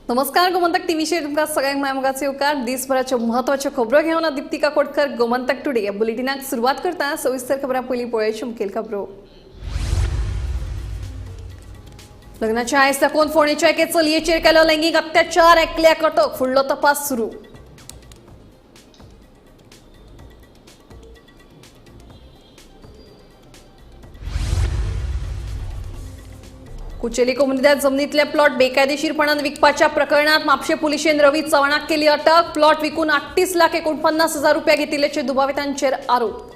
नमस्कार, गोमंतक टीव्हीचेर तुमकां सगळ्यांक माय मोगाचो येवकार. दिसभराच्यो म्हत्वाच्यो खबरो घेवन हांव दीप्तिका कोटकर गोमंतक टुडे ह्या बुलेटिनाक सुरवात करता. सविस्तर खबरां पयलीं पळोवयाच्यो मुखेल खबरो. लग्नाच्या आयज दाखोवन फोंडेच्या एके चलयेचेर केलो लैंगीक अत्याचार, एकल्याक अटक, फुडलो तपास सुरू. कुचेली कोमुनिदाद जमनीतले प्लॉट बेकायदेशीरपणान विकपाच्या प्रकरणात म्हापशें पुलिशेन रवी चव्हाणाक केली अटक. प्लॉट विकून 38,49,000 रुपया घेतिल्ल्याचे दुबावितांचेर आरोप.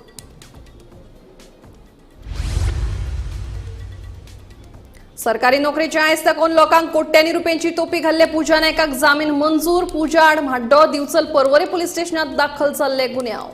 सरकारी नोकरेचे आयज दाखोवन लोकांक कोट्यांनी रुपयांची तोपी घाल्ले पूजा नायकाक जामीन मंजूर. पूजा आड म्हाड्डो दिवचल पर्वरे पुलीस स्टेशनात दाखल जाल्ले गुन्यांव.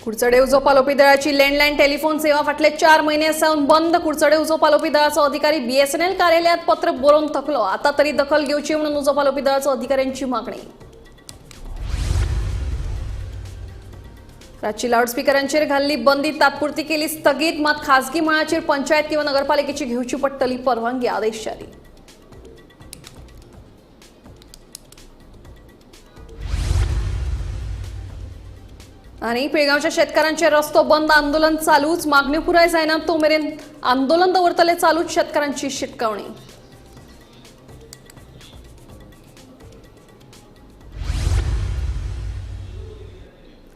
कुडचडे उजो पालोवपी दळाची लँडलायन टेलिफोन सेवा फाटले 4 म्हयने सावन बंद. कुडचडे उजो पालोवपी दळाचो अधिकारी बीएसएनएल कार्यालयात पत्र बरोवन थकलो. आता तरी दखल घेवची म्हणून उजो पालोवपी दळाचो अधिकाऱ्यांची मागणी. रातची लाऊडस्पीकरांचेर घाल्ली बंदी तात्पुरती केली स्थगीत. मात खासगी मळाचेर पंचायत किंवा नगरपालिकेची घेवची पडटली परवानगी, आदेश जारी. आणि पिळगावच्या शेतकऱ्यांचे रस्तो बंद आंदोलन चालूच. मागण्यो पुराय जायना तो मेरेन आंदोलन दवरतले चालूच, शेतकऱ्यांची शिटकावणी.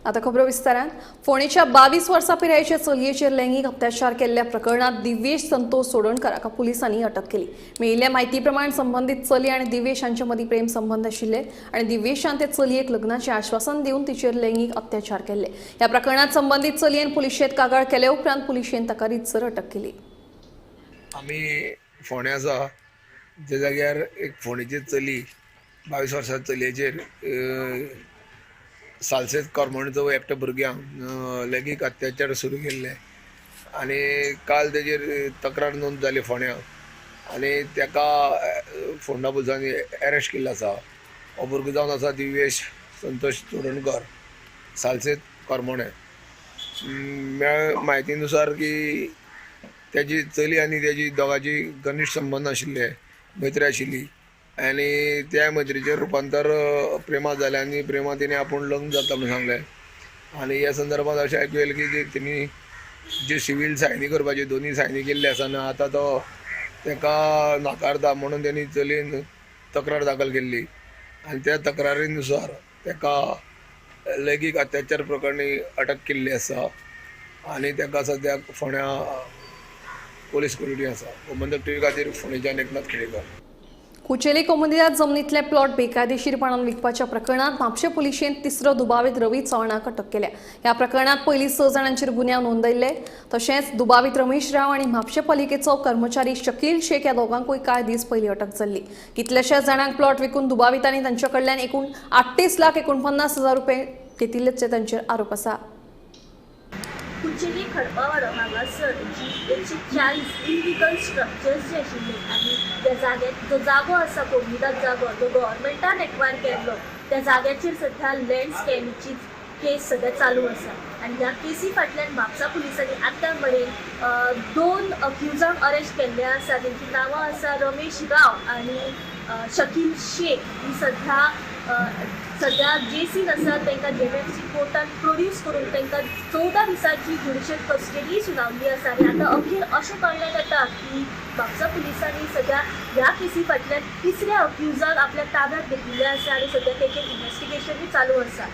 आता खबरो विस्तारान. फोंडेच्या 22 वर्सां पिरायेच्या चलयेचेर लैंगीक अत्याचार केल्ल्या प्रकरणात दिव्येश संतोष चोडणकर हाका पुलिसांनी अटक केली. मेळिल्ल्या म्हायती प्रमाण संबंदीत चली आनी दिव्येश हांचे मदीं प्रेम संबंद आशिल्ले आनी दिव्येशान ते चलयेक लग्नाचें आश्वासन दिवन तिचेर लैंगीक अत्याचार केल्ले. ह्या प्रकरणात संबंदीत चलयेन पुलिशेंत कागाळ केले उपरांत पुलिशेन ताका रितसर अटक केली. आमी फोंड्या आसा ज्या जाग्यार एक फोंडेची चली 22 वर्सां चलयेचेर सालसेत करमणचो एकट्या भुरग्यांक लैंगीक अत्याचार सुरू केल्ले आनी काल तेजेर तक्रार नोंद जाली फोंड्या आनी तेका फोंडा पुलिसांनी अरेस्ट केल्लो आसा. हो भुरगो जावन आसा दिव्येश संतोष चोडणकर, सालसेत करमणे. म्हायती नुसार की तेजी चली आनी तेजी दोगांची घनिश्ट संबंद आशिल्ले, मैत्री आशिल्ली आनी त्या मैत्रीचें रुपांतर प्रेमात जालें आनी प्रेमात तिणें आपूण लग्न जाता म्हणून सांगलें. आनी ह्या संदर्भात अशें आयकूं येयलें की तिणी जे सिवील सायनी करपाची दोनी सायनी केल्ली आसा आनी आतां तो तेका नाकारता म्हणून तेणी चलयेन तक्रार दाखल केल्ली आनी त्या तक्रारीनुसार तेका लैंगीक अत्याचार प्रकरणी अटक केल्ली आसा आनी तेका सद्याक फोंड्या पोलीस कोठडी आसा. गोमंतक टीव्ही खातीर फोंडेच्यान एकनाथ खेडेकर. कुचेली कोमुनिदाद जमनीतले प्लॉट बेकायदेशीरपणान विकपाच्या प्रकरणात म्हापशें पुलिशेन तिसरो दुबावीत रवी चव्हाणाक अटक केल्या. ह्या प्रकरणात पयलीं 6 जाणांचेर गुन्यांव नोंदयल्ले. तशेंच दुबावीत रमेश राव आनी म्हापशें पालिकेचो कर्मचारी शकील शेख ह्या दोगांकूय कांय दीस पयलीं अटक जाल्ली. कितल्याशाच जाणांक प्लॉट विकून दुबावितांनी तांचे कडल्यान एकूण 38,49,000 रुपये घेतिल्ल्याचे तांचेर आरोप आसा. कुचेली खडपावाडो हांगासर जी 140 इलिगल स्ट्रक्चर्स जे आशिल्ले आनी त्या जाग्यार जो जागो आसा कोमुनिदाद जागो जो गव्हर्मेंटान एक्वायर केल्लो त्या जाग्याचेर सध्या लँड स्कॅमीची केस सध्या चालू आसा. आनी ह्या केसी फाटल्यान म्हापसा पुलिसांनी आतां मेरेन 2 अक्युजांक अरेस्ट केल्ले आसा. तेंची नांवां आसा रमेश राव आनी शकील शेख. ही सध्या सध्या जेसीन आसा. तांकां जेएमएफसी कोर्टान प्रोड्यूस करून तांकां 14 दिसांची ज्युडिशियल कस्टडी सुनावली आसा. आनी आतां अखेर अशें कळण्यात येता की म्हापसा पुलिसांनी सध्या ह्या केसी फाटल्यान तिसऱ्या अक्युजाक आपल्या ताब्यात घेतिल्लें आसा आनी सध्या तेचेर इन्वेस्टिगेशनूय चालू आसा.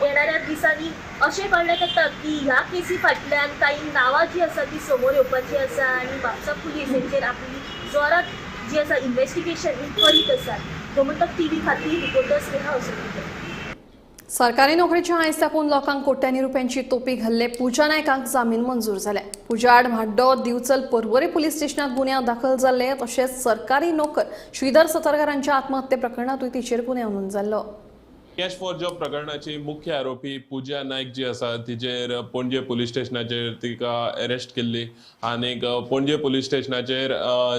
येणाऱ्या दिसांनी अशें कळण्यात येता की ह्या केसी फाटल्यान कांय नांवां जी आसा ती समोर येवपाची आसा आनी म्हापसा पुलीस हेंचेर आपली जोरात जी आसा इन्वेस्टिगेशन ही करीत आसात. गोमंतक टीव्ही खातीर रिपोर्टर स्नेहा असोलकर. सरकारी नोकरेच्या आयज दाखोवन लोकांक कोट्यांनी रुपयांची तोपी घाल्ले पूजा नायकाक जामीन मंजूर जाले. पूजा आड म्हाड्डो दिवचल पर्वरे पुलीस स्टेशनात गुन्यांव दाखल जाल्ले. तशेंच सरकारी नोकर श्रीधर सतरकर हांच्या आत्महत्ये प्रकरणातूय तिचेर गुन्यांव नोंद जाल्लो. कॅश फॉर जॉब प्रकरणाची मुख्य आरोपी पूजा नायक जी आसा तिचेर पणजे पुलीस स्टेशनाचेर तिका अरेस्ट केल्ली आनीक पणजे पुलीस स्टेशनाचेर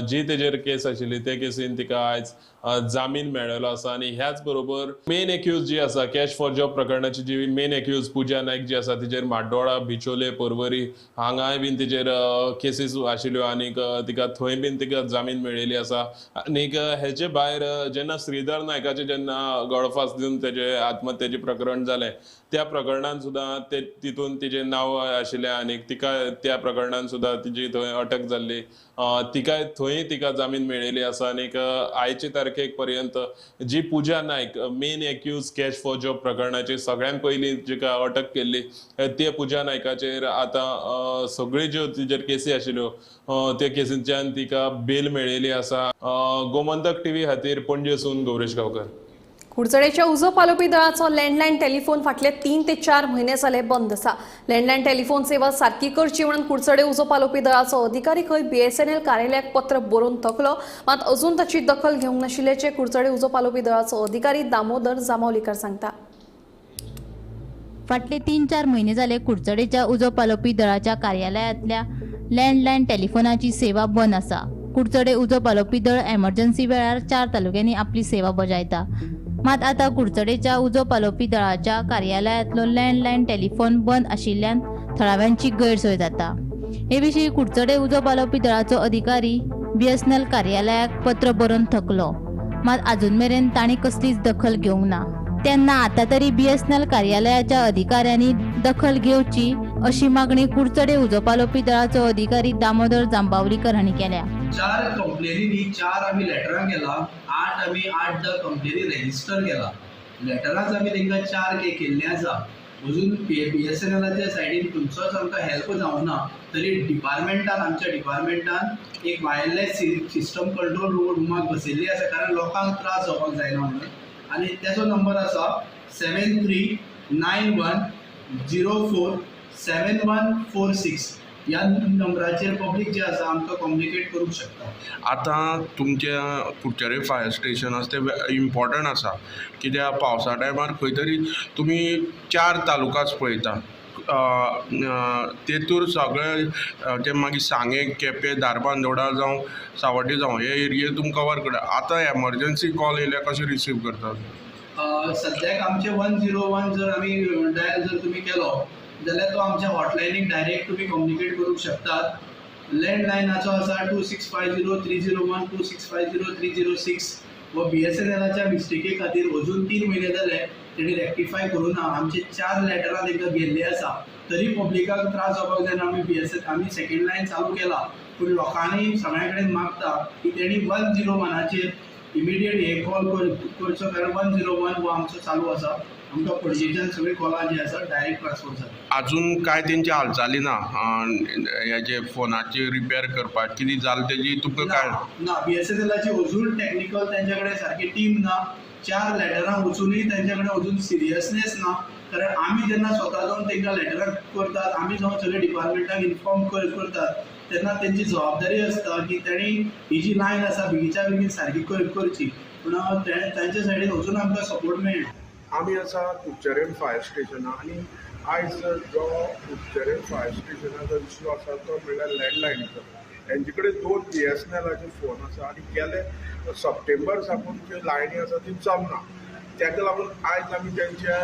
जी तेजेर केस आशिल्ली ते केसीन तिका आयज जामीन मेळिल्लो आसा. आनी ह्याच बरोबर मेन एक्यूज जी आसा कॅश फॉर जॉब प्रकरणाची जी मेन एक्यूज पूजा नायक जी आसा तिचेर म्हाड्डोळा, बिचोले, पर्वरी हांगाय बीन तिचेर केसीस आशिल्ल्यो आनीक तिका थंय बीन तिका जामीन मेळिल्ली आसा. आनीक हेजे भायर जेन्ना श्रीधर नायकाचे जेन्ना गळफास दिवन तेजे आत्महत्येचें प्रकरण जालें त्या प्रकरणान सुद्दां ते तितून तिजें नांव आशिल्लें आनीक तिका त्या प्रकरणान सुद्दां तिजी थंय अटक जाल्ली, तिका थंय तिका जामीन मेळिल्ली आसा. आनीक आयचे तारखेक पर्यंत जी Pooja Naik main accused cash for job प्रकरणाची सगळ्यात पयलीं जिका अटक केल्ली ते पूजा नायकाचेर आतां सगळ्यो ज्यो तिजेर केसी आशिल्ल्यो त्या केसींच्यान तिका बेल मेळिल्ली आसा. गोमंतक टीव्ही खातीर पणजेसून गौरेश गांवकर. कुडचडेच्या उजो पालोवपी दळाचो लँडलायन टेलिफोन फाटले 3 ते 4 म्हयने जाले बंद आसा. लँडलायन टेलिफोन सेवा सारकी करची म्हणून कुडचडे उजो पालोवपी दळाचो अधिकारी खंय बीएसएनएल कार्यालयाक पत्र बरोवन थकलो, मात अजून ताची दखल घेवंक नाशिल्ल्याचें कुडचडे उजो पालोवपी दळाचो अधिकारी दामोदर जांबावलीकर सांगता. फाटले 3-4 म्हयने जाले कुडचडेच्या उजो पालोवपी दळाच्या कार्यालयांतल्या लँडलायन टेलिफोनाची सेवा बंद आसा. कुडचडे उजो पालोवपी दळ एमर्जन्सी वेळार 4 तालुक्यांनी आपली सेवा बजायता, मात आतां कुडचडेच्या उजो पालोवपी दळाच्या कार्यालयांतलो लँडलायन टेलिफोन बंद आशिल्ल्यान थळाव्यांची गैरसोय जाता. हे विशीं कुडचडे उजो पालोवपी दळाचो अधिकारी बीएसएनएल कार्यालयाक पत्र बरोवन थकलो, मात आजून मेरेन तांणी कसलीच दखल घेवंक ना. तेन्ना आतां तरी बीएसएनएल कार्यालयाच्या अधिकाऱ्यांनी दखल घेवची अशी मागणी कुडचडे उजो पालोवपी दळाचो अधिकारी दामोदर जांबावलीकर हांणी केल्या. 4 कंप्लेनींनी 4 आमी लेटरां केला, 8 आमी 8-10 कंप्लेनी रेजिस्टर केला. लेटरांच आमी तांकां 4 केल्ले आसा. अजून बीएसएनएलाच्या सायडीन खंयचोच आमकां हेल्प जावना, तरी डिपार्टमेंटान आमच्या डिपार्टमेंटान एक वायरलेस सिस्टम कंट्रोल रुमाक बसयल्ली आसा, कारण लोकांक त्रास जावपाक जायना म्हणून. आनी तेजो नंबर आसा 7391 04 7146. ह्या नंबराचेर पब्लीक जे आसा आमकां कम्युनिकेट करूंक शकता. आतां तुमच्या कुडचडे फायर स्टेशन आसा तें इम्पॉर्टंट आसा, कित्याक पावसा टायमार खंय तरी तुमी 4 तालुकाच पळयता, तेतूर सगळे ते मागीर सांगें, केपें, धारबांदोडा जावं सावड्डे जावं हे एरिये तुमी कवर करता. आतां एमर्जन्सी कॉल येयल्यार कशें रिसीव करतात? सद्याक आमचे 101 जर आमी डायल जर तुमी केलो जाल्यार तो आमच्या हॉटलायनीक डायरेक्ट तुमी कम्युनिकेट करूंक शकतात. लँडलायनाचो आसा 2650 301 2650 306. व बीएसएनएलाच्या मिस्टेकी खातीर अजून 3 म्हयने जाले तेणी रेक्टिफाय करूं ना. आमचे 4 लेटरां तांकां गेल्ली आसा, तरी पब्लिकाक त्रास जावपाक जायना. आमी बीएसएन आमी सेकेंड लायन चालू केला, पूण लोकांनी सगळ्या कडेन मागता की तेणी 101चेर इमिडिएट हे कॉल करचो, कारण 101 हो आमचो चालू आसा. आमकां पणजेच्यान सगळीं कॉलां जी आसा डायरेक्ट ट्रान्सफर जाता. अजून काय तेंची हालचाली ना हेजे फोनाची रिपेर करपाक कितें जालें तेजी तुमकां काय ना? बीएसएनएलाची अजून टॅक्निकल तेंच्या कडेन सारकी टीम ना. 4 लेटरां वचुनूय तेंच्या कडेन अजून सिरियसनेस ना, कारण आमी जेन्ना स्वता जावन तेंकां लेटरां करतात, आमी जावन सगळे डिपार्टमेंटाक इन्फॉर्म करतात, तेन्ना तेंची जबाबदारी आसता की तेणी ही जी लायन आसा बेगीच्या बेगीन सारकी करची. पूण तेंच्या सायडीन अजून आमकां सपोर्ट मेळना. आमी आसा कुडचडें फायर स्टेशनार आनी आयज जो कुडचडें फायर स्टेशनाचो इश्यू आसा तो म्हणल्यार लँडलायनाचो. हेंचे कडेन 2 बीएसएनएलाचे फोन आसा आनी गेले सप्टेंबर साकून ज्यो लायनी आसा त्यो चलना. ताका लागून आयज आमी तेंचे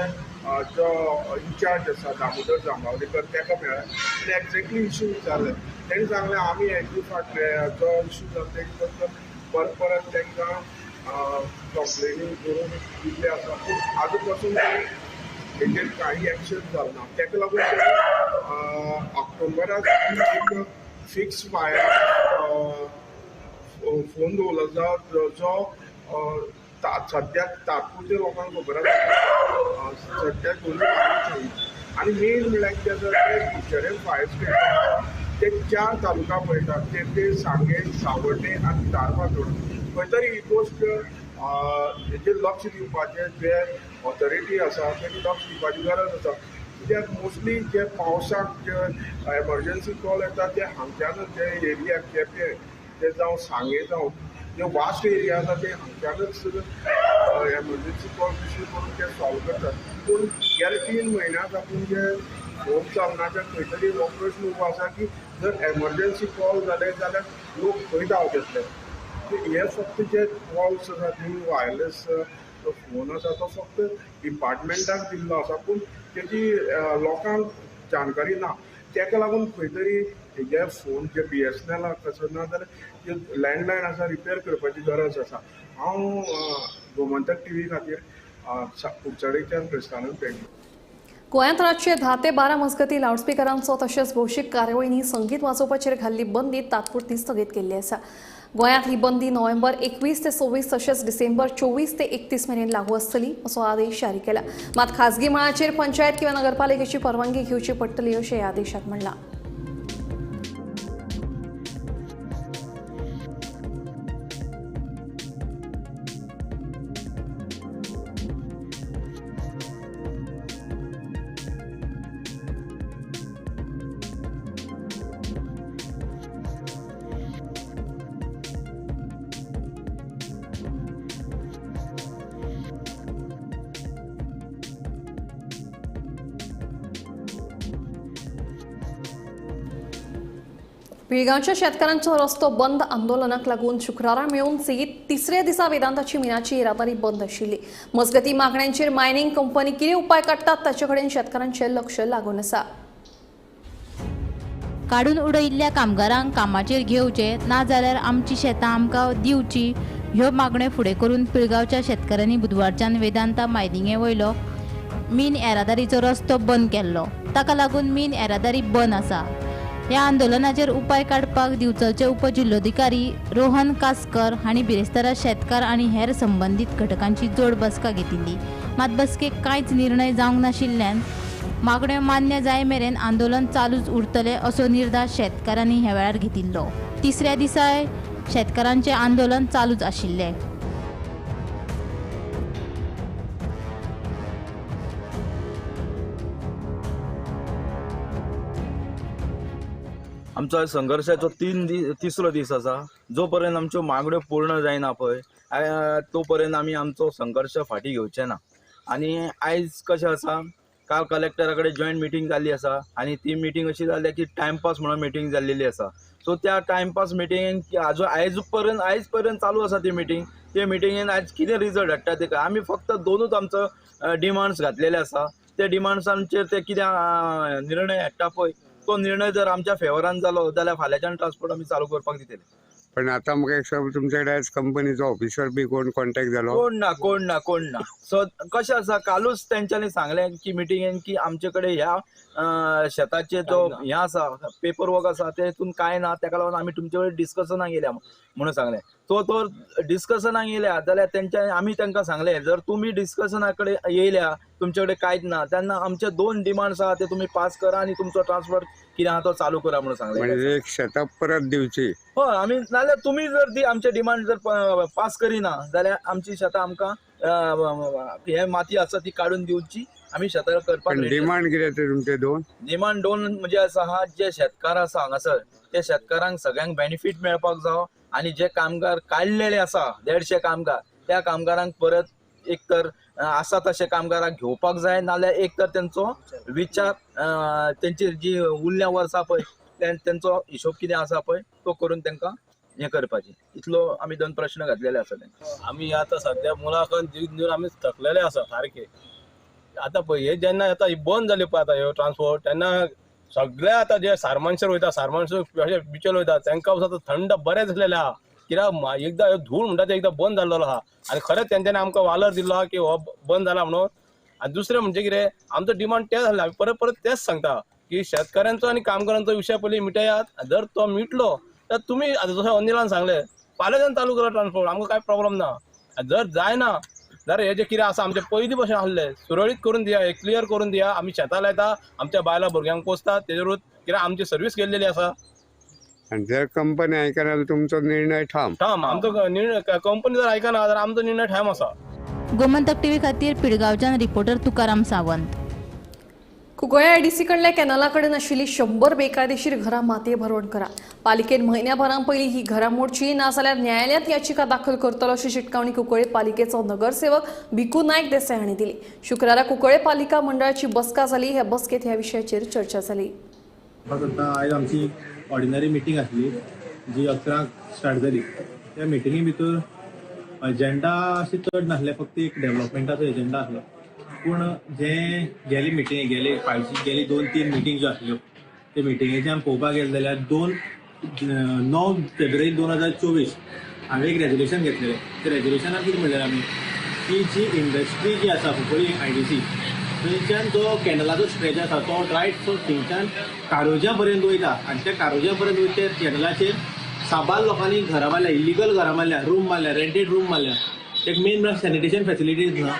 जो इन्चार्ज आसा दामोदर जांबावलेकर ताका मेळ्ळें आनी एक्झॅक्टली इश्यू विचारलें. तेणी सांगलें आमी हेजे फाटले जो इश्यू जाला तेजे बद्दल परत परत तांकां कंप्लेनी करून दिल्ले आसा, पूण आजून पासून हेजेर कांय एक्शन जालें ना. ताका लागून ऑक्टोबराक एक फिक्स वायर फोन दवरलो जो सद्याक तात्पुरते लोकांक खबर आसा, सद्याक दोनूय चालू. आनी मेन म्हणल्यार कितें आसा तें कुडचडें फायर स्टेशन ते 4 तालुका पळयतात, ते सांगें, सावड्डें आनी धारबांदोडा. खंय तरी ही गोश्ट हेजेर लक्ष दिवपाचें जे ऑथॉरिटी आसा तेणी लक्ष दिवपाची गरज आसा, कित्याक मोस्टली जे पावसाक जे एमर्जन्सी कॉल येता ते हांगच्यानच जे एरिया केपें ते जावं सांगें जावं जे वास्ट एरिया आसा ते हांगच्यानच एमर्जन्सी कॉल रिसीव करून ते सॉल्व करतात. पूण गेले 3 म्हयन्या साकून जे फोन चलनाच्या खंय तरी हो प्रश्न उबो आसा की जर एमर्जन्सी कॉल जाले जाल्यार लोक खंय धांवत येतले. हे फक्त जे कॉल्स आसा न्ही, वायरलेस फोन आसा तो फक्त डिपार्टमेंटाक दिल्लो आसा, पूण तेजी लोकांक जानकारी ना. तेका लागून खंय तरी हे फोन जे BSNL आसा ना जाल्यार जे लँडलायन आसा रिपेर करपाची गरज आसा. हांव गोमंतक टीव्ही खातीर कुडचडेच्यान प्रस्थानन पेडणे. गोंयांत रातचे 10 ते 12 मजगतीं लावडस्पिकरांचो तशेंच भौशीक कार्यावळींनी संगीत वाजोवपाचेर घाल्ली बंदी तात्पुरती स्थगीत केल्ली आसा. गोंयांत ही बंदी नोव्हेंबर 21 ते 26 तशेंच डिसेंबर 24 ते 31 मेरेन लागू आसतली असो आदेश जारी केला. मात खाजगी मळाचेर पंचायत किंवा नगरपालिकेची परवानगी घेवची पडटली अशें ह्या आदेशांत म्हणलां. पिळगांवच्या शेतकारांचो रस्तो बंद आंदोलनाक लागून शुक्रारा मेळून सेगीत तिसऱ्या दिसा वेदांताची मिनाची येरादारी बंद आशिल्ली. मजगती मागण्यांचेर मायनिंग कंपनी कितें उपाय काडटात ताचे कडेन शेतकारांचें लक्ष लागून आसा. काडून उडयिल्ल्या कामगारांक कामाचेर घेवचे ना जाल्यार आमची शेतां आमकां दिवची ह्यो मागण्यो फुडें करून पिळगांवच्या शेतकारांनी बुधवारच्यान वेदांता मायनिंगे वयलो मीन येरादारीचो रस्तो बंद केल्लो. ताका लागून मीन येरादारी बंद आसा. ह्या आंदोलनाचेर उपाय काडपाक दिवचलचे उपजिल्लोधिकारी रोहन कासकर हांणी बिरेस्तारा शेतकार आनी हेर संबंदीत घटकांची जोड बसका घेतिल्ली. मात बसकेक कांयच निर्णय जावंक नाशिल्ल्यान मागण्यो मान्य जाय मेरेन आंदोलन चालूच उरतलें असो निर्धार शेतकारांनी ह्या वेळार घेतिल्लो. तिसऱ्या दिसाय शेतकारांचें आंदोलन चालूच आशिल्लें. आमचो संघर्षाचो तिसरो दीस आसा. जो पर्यंत आमच्यो मागण्यो पूर्ण जायना पळय तो पर्यंत आमी आमचो संघर्ष फाटीं घेवचे ना. आनी आयज कशें आसा, काल कलेक्टरा कडेन जॉयंट मिटींग जाल्ली आसा आनी ती मिटींग अशी जाल्या की टायमपास म्हणून मिटींग जाल्लेली आसा. सो त्या टायमपास मिटींगेन आजून आयज पर्यंत चालू आसा ती मिटींग. ते मिटिंगेन आयज कितें रिजल्ट हाडटा ते आमी फक्त दोनूच आमचो डिमांड्स घातलेले आसा. त्या डिमांड्सांचेर ते कितें निर्णय हाडटा पळय तो निर्णय जर आमच्या फेवरान जालो जाल्यार फाल्यांच्यान ट्रान्सपोर्ट आमी चालू करपाक दितले. पण आता म्हाका एक सांग, तुमचे कडेन आयज कंपनीचो ऑफिसर बी कोण कॉन्टॅक्ट जालो? कोण ना, कोण ना, कोण ना. सो कशें आसा, कालूच तेंच्यांनी सांगलें की मिटिंगेन की आमचे कडेन ह्या शेताचे जो हें आसा पेपर वर्क आसा तेतून कांय ना, तेका लागून आमी तुमचे कडेन डिस्कशनाक येयल्या म्हणून सांगलें. सो तो डिस्कशनाक येयल्या जाल्यार तेंच्या आमी तांकां सांगलें जर तुमी डिस्कशना कडेन येयल्या तुमचे कडेन कांयच ना तेन्ना आमचे दोन डिमांड्स आहा ते तुमी पास करा आनी तुमचो ट्रान्सपोर्ट कितें आहा तो चालू करा म्हणून सांगलें. म्हणजे एक शेतां परत दिवची. हय, आमी नाल्यार तुमी जर ती आमचे डिमांड जर पास करिना जाल्यार आमची शेतां आमकां हे माती आसा ती काडून दिवची, आमी शेतां करपाक. डिमांड कितें ते तुमचे दोन डिमांड दोन म्हणजे आसा हा, जे शेतकार आसा हांगासर ते शेतकारांक सगळ्यांक बेनिफीट मेळपाक जावो आनी जे कामगार काडलेले आसा 150 कामगार त्या कामगारांक परत एक तर आसा तशे कामगारांक घेवपाक जाय, नाल्यार एक तर तेंचो विचार तेंची जी उरल्या वर्सां पळय तेंचो हिशोब कितें आसा पळय तो करून तेंकां हें करपाचें. इतलो आमी दोन प्रश्न घातलेले आसा तेंकां. आमी आतां सद्या मुळाकन दिवन आमी थकलेले आसा सारके. आतां पळय हे जेन्ना आतां बंद जाले पळय आतां ह्यो ट्रान्सपोर्ट तेन्ना सगळे आतां जे सारमानसर वयता, सारमानसर अशे बिचोल वयता तेंकां आतां थंड बरें जालेलें आहा. कित्याक एकदां धूळ म्हणटा ते एकदां बंद जाल्लो आहा आनी खरेंच तेंच्यांनी आमकां वालोर दिल्लो आहा की हो बंद जाला म्हणून. आनी दुसरें म्हणजे कितें आमचो डिमांड तें जालें, आमी परत परत तेंच सांगता की शेतकऱ्यांचो आनी कामगारांचो विशय पयलीं मिटयात. जर तो मिटलो तर तुमी आतां जशें अनिलान सांगलें फाल्यांच्यान चालू करा ट्रान्सपोर्ट, आमकां कांय प्रॉब्लम ना. जर जायना जाल्यार हे जे कितें आसा आमचें पयलीं भशेन आसलें सुरळीत करून दिया, हे क्लियर करून दिया. आमी शेतां लायता, आमच्या बायलां भुरग्यांक पोसता, तेजेरूच कित्याक आमची सर्वीस केल्लेली आसा. आनी जर कंपनी आयकना जाल्यार तुमचो निर्णय ठाम. ठाम आमचो निर्णय, कंपनी जर आयकना जाल्यार आमचो निर्णय ठाम आसा. गोमंतक टीव्ही खातीर पिळगांवच्यान रिपोर्टर तुकाराम सावंत. कुंकळ्ळे आयडीसी कडल्या कॅनला कडेन आशिल्ली 100 बेकायदेशीर घरां मातये भरवण करा. पालिकेन म्हयन्याभरां पयलीं ही घरां मोडची ना जाल्यार न्यायालयांत याचिका दाखल करतलो अशी शिटकावणी कुंकळ्ळे पालिकेचो नगरसेवक भिकू नायक देसाय हांणी दिली. शुक्रारा कुंकळ्ळे पालिका मंडळाची बसका जाली. ह्या बसकेंत ह्या विशयाचेर चर्चा जाली. आयज आमची ऑर्डिनरी मिटींग आसली जी 11 स्टार्ट जाली. त्या मिटिंगे भितर एजेंडा अशें चड नासले, फक्त एक डेव्हलपमेंटाचो एजेंडा आसलो. पूण जे गेली मिटींग गेले फायची गेली 2-3 मिटींग ज्यो आसल्यो ते मिटिंगेचे आमी पळोवपाक गेले जाल्यार 9 फेब्रुवारी 2024 हांवें एक रेजोल्युशन घेतलेलें. ते रेजोल्युशनान कितें म्हणलें आमी की जी इंडस्ट्री जी आसा कुंकळ्ळी IDC थंयच्यान जो कॅनलाचो स्ट्रेच आसा तो रायट सो थंयच्यान कारोज्या पर्यंत वयता आनी त्या कारोज्या पर्यंत वयता त्या कॅनलाचेर साबार लोकांनी घरां मारल्या, इलिगल घरां मारल्या, रूम मारल्या, रेंटेड रूम मारल्या. एक मेन म्हळ्यार सॅनिटेशन फॅसिलिटीज ना,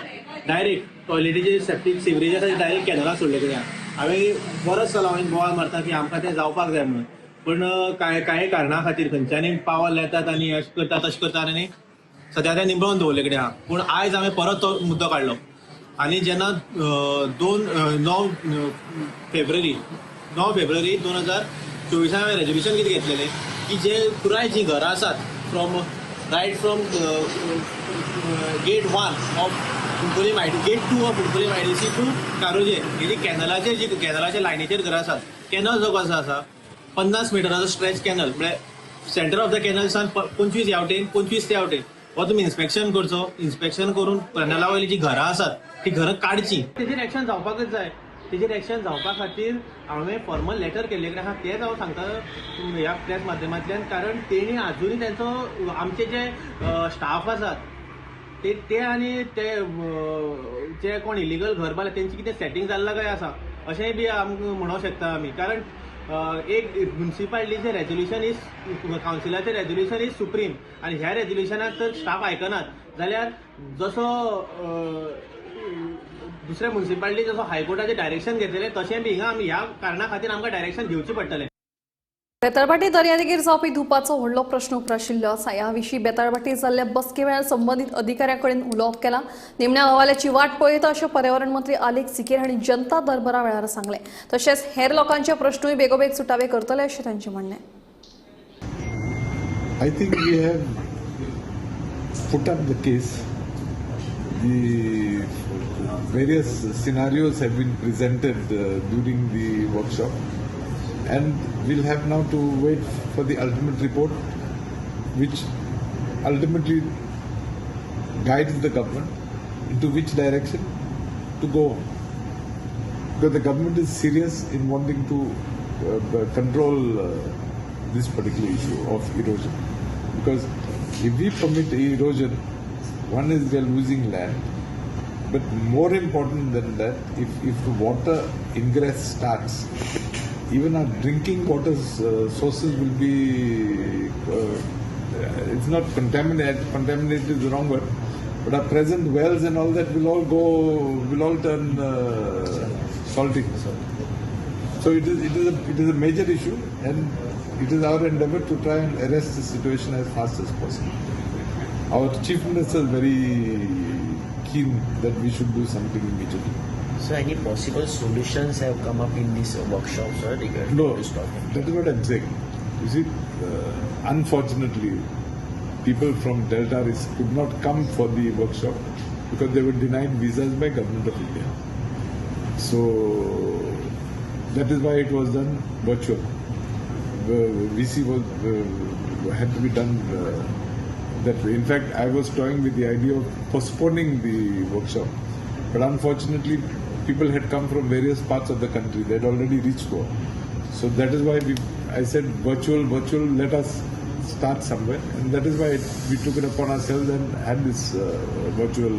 डायरेक्ट टॉयलेटीचे सेप्टीक सिवरेज आसा डायरेक्ट कॅनला सोडले कडेन. हांवें बरोच जालो हांवें बोवाळ मारता की आमकां तें जावपाक जाय म्हणून, पूण कांय कारणा खातीर खंयच्यानी पावर येतात आनी अशें करता तशें करतात आनी सद्या तें निमळोन दवरले कडेन आहा. पूण आयज हांवें परत तो मुद्दो काडलो आनी जेन्ना 9 फेब्रुवारी 2024 हांवें रेजोल्युशन कितें घेतलेलें की जे पुराय जीं घरां आसात from right from gate 1 of Cuncolim ID gate 2 of Cuncolim IDC to Caroje ही जी कॅनलाचेर जी कॅनलाच्या लायनीचेर घरां आसात, कॅनल जो कसो आसा 50 मिटराचो स्ट्रेच कॅनल म्हळ्यार सेंटर ऑफ the canal सान 25 ह्या वटेन 25 त्या वटेन हो तुमी इन्स्पेक्शन करचो. इन्स्पेक्शन करून कॅनला वयली जी घरां आसात ती घरां काडची. तेजेर एक्शन जावपाकच जाय. तेजेर एक्शन जावपा खातीर हांवें फॉर्मल लेटर केल्ले कडेन आहा, तेंच हांव सांगता ह्या प्रेस माध्यमांतल्यान, कारण तेणी आजुनूय तेंचो आमचे जे स्टाफ आसात ते आनी ते जे कोण इलिगल घर बांदले तेंचे कितें सेटींग जाल्लां काय आसा अशेंय बी आमकां म्हणूंक शकता आमी. कारण एक म्युनिसिपालिटीचें रेजोल्युशन is कावन्सिलाचें रेजोल्युशन is supreme आनी ह्या रेजोल्युशनाक जर स्टाफ आयकनात जाल्यार जसो दुसऱ्या म्युनिसिपालिटी जसो हायकोर्टाचें डायरेक्शन घेतलेलें तशें बी हिंगा आमी ह्या कारणा खातीर आमकां डायरेक्शन घेवचें पडटलें. बेताळभाटी दर्यादेगेर जावपी धुपाचो व्हडलो प्रश्न उप्राशिल्लो आसा. ह्या विशीं बेताळभाटी जाल्ल्या बसके वेळार संबंदीत अधिकाऱ्यां कडेन उलोवप केलां. निमण्या अहवालाची वाट पळयता अशें पर्यावरण मंत्री आलेख सिकेर हांणी जनता दरबारा वेळार सांगलें. तशेंच हेर लोकांचे प्रश्नूय बेगोबेग सुटावे करतले अशें तांचें म्हणणें. I think we have put up the case. The various scenarios have been presented during the workshop, and we'll have now to wait for the ultimate report, which ultimately guides the government into which direction to go. Because the government is serious in wanting to control this particular issue of erosion. Because if we permit erosion, one is we are losing land, but more important than that, if the water ingress starts, even our drinking water sources will be, it's not contaminated, contaminated is the wrong word, but our present wells and all that will all go, will all turn salty. So it is a major issue, and it is our endeavor to try and arrest the situation as fast as possible. Our Chief Minister is very keen that we should do something immediately. So any possible solutions have come up in this workshop, sir, regarding No, this topic? That is what I'm saying. You see, unfortunately, people from Delta could not come for the workshop because they were denied visas by Government of India. So that is why it was done virtual. The VC was had to be done that way. In fact, I was toying with the idea of postponing the workshop, but unfortunately, people had come from various parts of the country. They had already reached Goa. So that is why I said virtual, let us start somewhere. And that is why we took it upon ourselves and had this virtual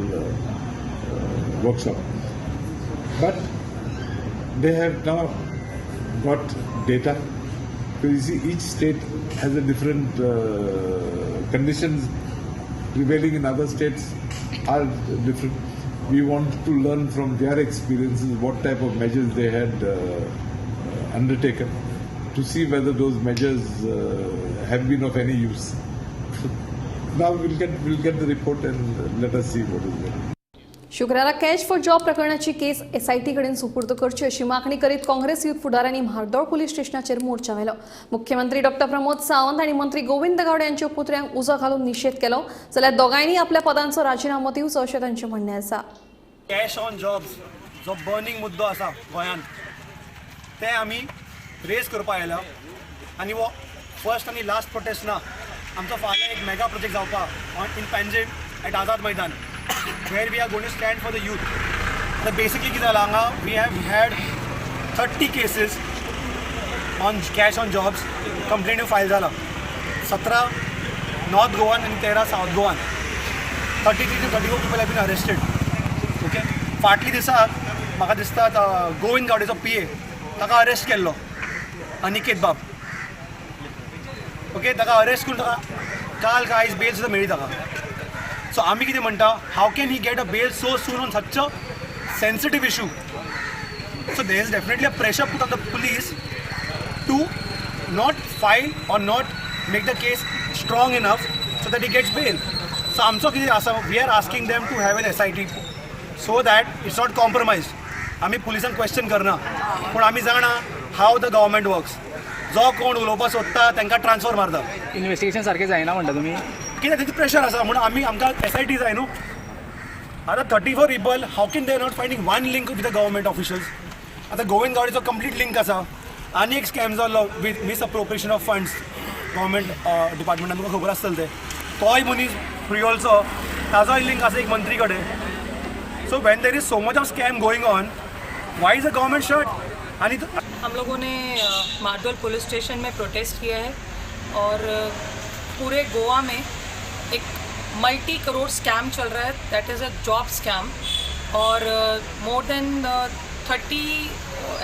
workshop. But they have now got data. So you see, each state has a different conditions prevailing in other states are different. We want to learn from their experiences what type of measures they had undertaken to see whether those measures have been of any use. Now we'll get the report and let us see what is there. शुक्रारा cash for job प्रकरणाची केस SIT कडेन सुपूर्द करची अशी मागणी करीत Congress youth फुडाऱ्यांनी Mardol police स्टेशनाचेर मोर्चा व्हेलो. मुख्यमंत्री डॉक्टर प्रमोद सावंत आनी मंत्री गोविंद गावडे यांच्या पुतळ्यांक उजो घालून निशेध केलो, जाल्यार दोगांयनी आपल्या पदांचो राजिनामो दिवचो अशें तांचें म्हणणें आसा. कॅश ऑन जॉब्स जो बर्निंग मुद्दो आसा गोंयांत ते आमी रेज करपाक आयल्या आनी हो फर्स्ट आनी लास्ट प्रोटेस्ट ना. आमचो फाल्यां एक मेगा प्रोजेक्ट जावपा on in Panjim at Azad Maidan where we are going to stand for the youth. आतां बेसिकली कितें जालां हांगा, we have had 30 cases on cash on jobs कंप्लेन्यू file जाला, 17 नॉर्थ गोवान आनी 13 south Goan. 33 to 34 people have been arrested, okay. फाटल्या दिसाक म्हाका दिसता गोविंद गावडेचो पीए ताका अरेस्ट केल्लो, अनिकेत बाब, ओके. ताका अरेस्ट करून ताका काल काय आयज बेल सुद्दां मेळ्ळी ताका. सो आमी कितें म्हणटा, how can he get a bail so soon on such a sensitive issue? So there is definitely a pressure put on the police to not file or not make the case strong enough so that he gets bail. So आमचो कितें आसा, we are asking them to have an SIT so that it's not compromise. आमी पुलिसांक question करना, पूण आमी जाणा how the government works. जो कोण उलोवपाक सोदता तांकां ट्रान्सफर मारता. इन्व्हेस्टिगेशन सारकें जायना म्हणटा तुमी? कित्याक तेजें प्रेशर आसा म्हणून आमी आमकां एसआयटी जाय न्हू. आतां 34 people, how can they not finding one link with the government officials? आतां गोविंद गावडेचो कंप्लीट लिंक आसा. आनी एक स्कॅम जाल्लो with misappropriation of funds government डिपार्टमेंटान, तुमकां खबर आसतलें तें. तोय मनीस प्रियोळचो, ताजोय लिंक आसा एक मंत्री कडेन. So when there is so much of scam going on, why is the government shut? आनी हम लोगों ने मार्दोल पुलिस स्टेशन में प्रोटेस्ट किया है और पूरे गोवा में एक मल्टी करोड़ स्कैम चल रहा है, that is a job scam, Aur more than 30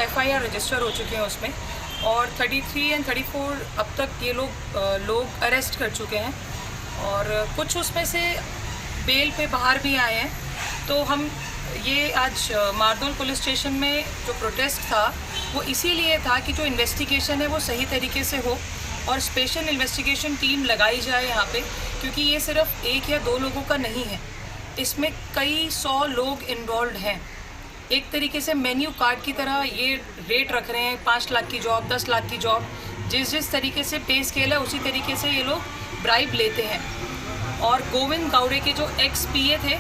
FIR register हो चुके हैं उसमें और 33 एंड 34 अब तक ये लोग अरेस्ट कर चुके हैं और कुछ उसमें से बेल पे बाहर भी आए हैं। तो हम ये आज मार्दोल पुलिस स्टेशन में जो प्रोटेस्ट था वो इसीलिए था कि जो इन्वेस्टिगेशन है वो सही तरीके से हो और स्पेशल इन्वेस्टिगेशन टीम लगाई जाए यहाँ पे, क्योंकि ये सिर्फ एक या दो लोगों का नहीं है, इसमें कई सौ लोग इन्वॉल्व हैं। एक तरीके से मेन्यू कार्ड की तरह ये रेट रख रहे हैं, 5 लाख की जॉब, 10 लाख की जॉब, जिस जिस तरीके से पे स्केल है उसी तरीके से ये लोग ब्राइब लेते हैं। और गोविंद गावड़े के जो एक्स पीए थे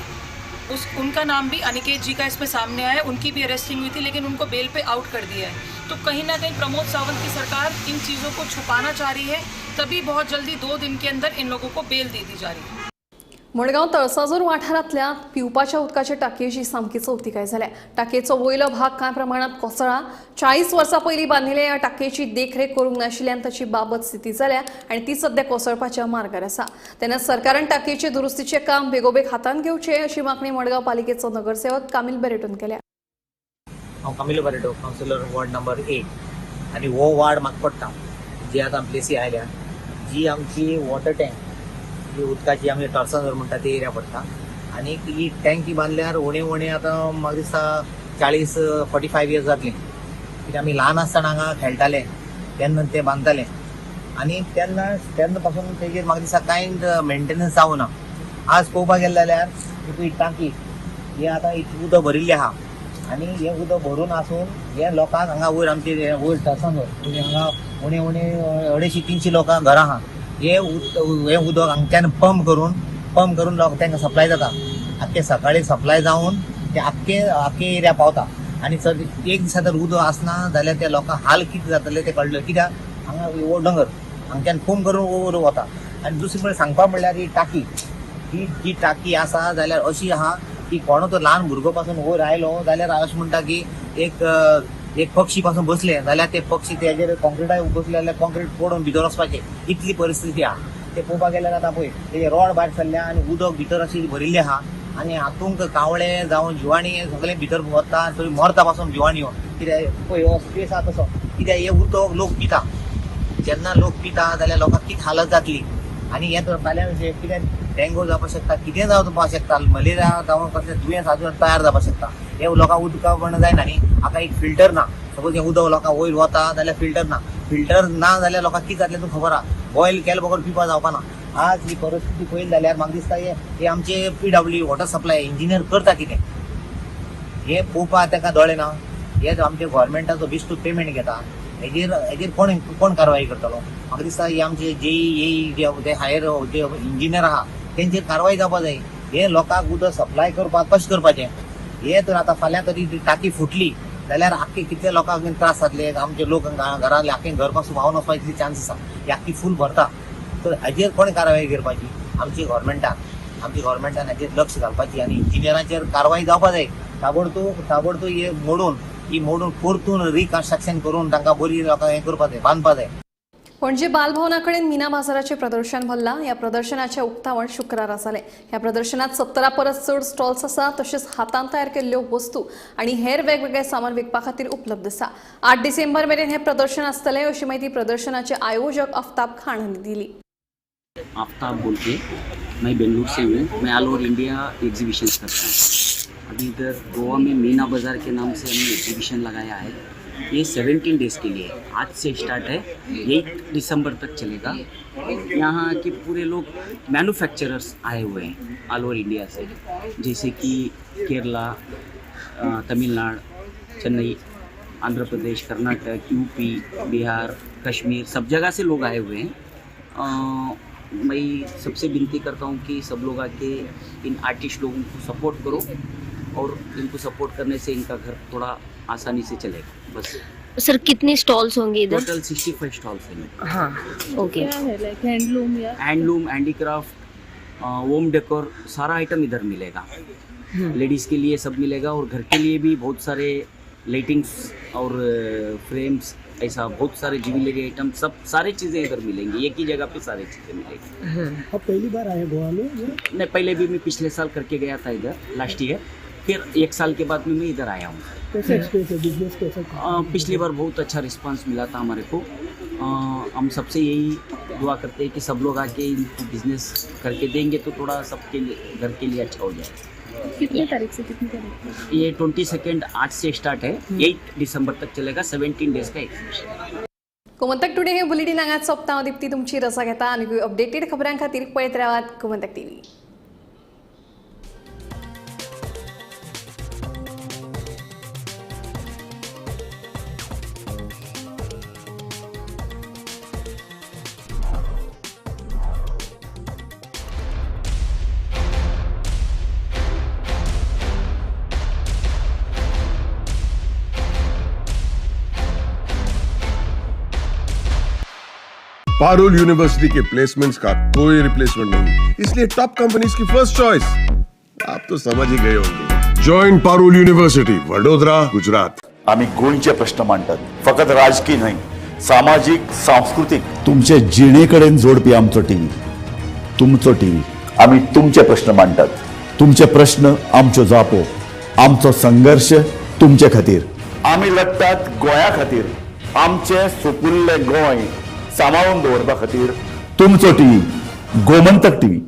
उस उनका नाम भी अनिकेत जी का इसमें सामने आया, उनकी भी अरेस्टिंग हुई थी लेकिन उनको बेल पे आउट कर दिया है। तो कहीं ना कहीं प्रमोद सावंत की सरकार इन चीज़ों को छुपाना चाह रही है, तभी बहुत जल्दी 2 दिन के अंदर इन लोगों को बेल दे दी जा रही है। मडगांव तळसाजोर वाठारांतल्या पिवपाच्या उदकाच्या टाकयेची सामकी चवतिकाय जाल्या. टाकयेचो वयलो भाग कांय प्रमाणात कोसळा. 40 वर्सां पयलीं बांदिल्ल्या ह्या टाकयेची देखरेख करूंक नाशिल्ल्यान ताची बाबत स्थिती जाल्या आनी ती सद्या कोसळपाच्या मार्गार आसा. तेन्ना सरकारान टाकयेचे दुरुस्तीचें काम बेगोबेग हातांत घेवचें अशी मागणी मडगांव पालिकेचो नगरसेवक कामील बरेटोन केल्या. हांव Camilo Barreto, councillor ward number 8, आनी हो वार्ड म्हाका पडटा जी आतां प्लेसी आयल्या, जी आमची वॉटर टँक जी उदकाची आमी टर्सांजर म्हणटा ती एरिया पडटा. आनी ही टँकी बांदल्यार उणे उणे आतां म्हाका दिसता 40-45 इयर्स जातली. कित्याक आमी ल्हान आसतना हांगा खेळटाले तेन्ना ते बांदताले आनी तेन्ना तेन्ना पासून तेजेर म्हाका दिसता कांय मेंटेनन्स जावना. आज पळोवपाक गेले जाल्यार ही टांकी ही आतां इतली उदक भरिल्ली आहा आनी हें उदक भरून आसून हे लोकांक हांगा वयर आमचे वयर टर्सांजर म्हणजे हांगा उणे उणे 250-300 लोकांक घरां आहा. हे उदक हांगच्यान पंप करून लोक तांकां सप्लाय जाता. आख्खे सकाळी सप्लाय जावन ते आख्खे आख्खे एरिया पावता. आनी जर एक दिसा जर उदक आसना जाल्यार त्या लोकांक हाल कितें जातले ते कळ्ळें. कित्याक हांगा हो दोंगर हांगच्यान पंप करून वयर वता. आनी दुसरी म्हणल्यार सांगपा म्हणल्यार ही टाकी ही जी टाकी आसा जाल्यार अशी आहा की कोणो तो ल्हान भुरगो पासून वयर आयलो जाल्यार अशें म्हणटा की एक एक पक्षी पासून बसले जाल्यार ते पक्षी तेजेर कॉन्क्रिटाक बसले जाल्यार कॉन्क्रीट पडून भितर वचपाचें इतली परिस्थिती आहा. ते पळोवपाक गेल्यार आतां पळय तेजे रॉड भायर सरल्या आनी उदक भितर अशी भरिल्लें आहा आनी हातूंक कावळे जावं जिवाणी सगळें भितर वता, थंय मरता पासून जिवाणी. कित्याक पळय हो स्पेस आहा तसो, कित्याक हें उदक लोक पिता, जेन्ना लोक पिता जाल्यार लोकांक कितें हालत जातली. आनी हें तर फाल्यां कितें डेंगू जावपाक शकता, कितें जावपाक शकता, मलेरिया जावं कसलें दुयेंस आजून तयार जावपाक शकता. हे लोकांक उदका पण जायना न्ही. हाका एक फिल्टर ना, सपोज हें उदक लोकांक वयर वता जाल्यार फिल्टर ना, फिल्टर ना जाल्यार लोकांक कितें जातलें तुका खबर आहा. बॉयल केले बगर पिवपाक जावपा ना. आज ही परिस्थिती पळयली जाल्यार म्हाका दिसता हे आमचे पीडब्ल्यू वॉटर सप्लाय इंजिनियर करता कितें हें पळोवपाक तांकां दोळे ना. हे आमचे गव्हर्मेंटाचो बिस्तूर पेमेंट घेता, हेजेर हेजेर कोण कोण कारवाई करतलो? म्हाका दिसता हे आमचे जेई एई जे हायर जे इंजिनियर आहा तेंचेर कारवाई जावपाक जाय. हे लोकांक उदक सप्लाय करपाक कशें करपाचें? हे तर आतां फाल्यां तरी टाकी फुटली जाल्यार आख्खे कितले लोकांक त्रास जातले. आमचे लोक घरांतले आख्खे घर पासून व्हांवन वचपा इतली चान्स आसा. ही आख्खी फूल भरता. तर हाजेर कोणें कारवाय करपाची? आमची गव्हर्मेंटान, आमची गव्हर्मेंटान हाजेर लक्ष घालपाची आनी इंजिनियरांचेर कारवाय जावपा जाय. ताबडतोब ताबडतोब हे मोडून, ही मोडून परतून रिकन्स्ट्रक्शन करून तांकां बरी लोकांक हें करपा जाय, बांदपा जाय. पणजे बालभवना कडेन मीना बाजाराचें प्रदर्शन भरलां. ह्या प्रदर्शनाचें उक्तावण शुक्रारा जालें. ह्या प्रदर्शनात 17 परस चड स्टॉल्स आसा. तशेंच हातान तयार केल्ल्यो वस्तू आनी हेर वेगवेगळे सामान विकपा खातीर उपलब्ध आसा. 8 डिसेंबर मेरेन हें प्रदर्शन आसतलें अशी म्हायती प्रदर्शनाचे आयोजक आफ्ताब खान हांणी दिली. आफ्ताब बोल के, मैं बेंगलुरु से हूँ. मैं ऑल ओवर इंडिया एग्जीबिशन करता हूँ. अभी इधर गोवा में मीना बाज़ार के नाम से हमने एग्जीबिशन लगाया है. ये 17 डेज़ के लिए है. आज से स्टार्ट है, 8 दिसंबर तक चलेगा. यहाँ के पूरे लोग मैन्युफैक्चरर्स आए हुए हैं ऑल ओवर इंडिया से, जैसे कि केरला, तमिलनाडु, चेन्नई, आंध्र प्रदेश, कर्नाटक, यूपी, बिहार, कश्मीर, सब जगह से लोग आए हुए हैं. मैं सबसे विनती करता हूँ कि सब लोग आके इन आर्टिस्ट लोगों को सपोर्ट करो और इनको सपोर्ट करने से इनका घर थोड़ा आसानी से चलेगा, बस. सर, कितने स्टॉल्स होंगे इधर? टोटल 65 स्टॉल्स हैं. हाँ, ओके. लाइक हैंडलूम या हैंडलूम, हैंडीक्राफ्ट, होम डेकोर, सारा आइटम इधर मिलेगा. लेडीज़ के लिए सब मिलेगा और घर के लिए भी बहुत सारे लाइटिंग्स और फ्रेम्स, ऐसा बहुत सारे ज्वेलरी आइटम, सब सारे चीज़ें इधर मिलेंगी. एक ही जगह पे सारे चीज़ें मिलेंगी. आप पहली बार आए गोवा में या? नहीं, पहले भी मैं पिछले साल करके गया था इधर, लास्ट ईयर. फिर एक साल के बाद में मैं इधर आया हूँ. कैसा एक्सपीरियंस है, बिजनेस कैसा? पिछली बार बहुत अच्छा रिस्पांस मिला था हमारे को. हम सबसे यही दुआ करते हैं कि सब लोग आके इनको बिजनेस करके देंगे तो थोड़ा सबके लिए, घर के लिए अच्छा हो जाए. कितनी तारीख से कितनी तारीख तक? ये 22 आज से स्टार्ट है, 8 दिसंबर तक चलेगा. 17 डेज का एग्जीबिशन. गोमंतक टुडे हे बुलेटीन हांगाच सोंपता. हांव दिप्ती तुमची रजा घेता. आनी अपडेटेड खबरां खातीर पळयत रावात Gomantak TV. Parul university K placements का कोई रिप्लेसमेंट नहीं, इसलिए टॉप कंपनीज की फर्स्ट चॉइस. आप तो समझ ही गए होंगे. Join Parul University, Vadodara, Gujarat. आम्ही गोंयचे प्रश्न मांडटात, फकत राजकी न्हय, सामाजीक, सांस्कृतीक, तुमचे जिणे कडेन जोडपी आमचो टीव्ही, तुमचो टीव्ही. आम्ही तुमचे प्रश्न मांडटात. तुमचे प्रश्न आमच्यो जापो, आमचो संघर्श तुमचे खातीर. आमी लडटात गोंया खातीर, आमचें सुपुल्लें गोंय सांबाळून दवरपा खातीर. तुमचो टीव्ही, गोमंतक टीव्ही.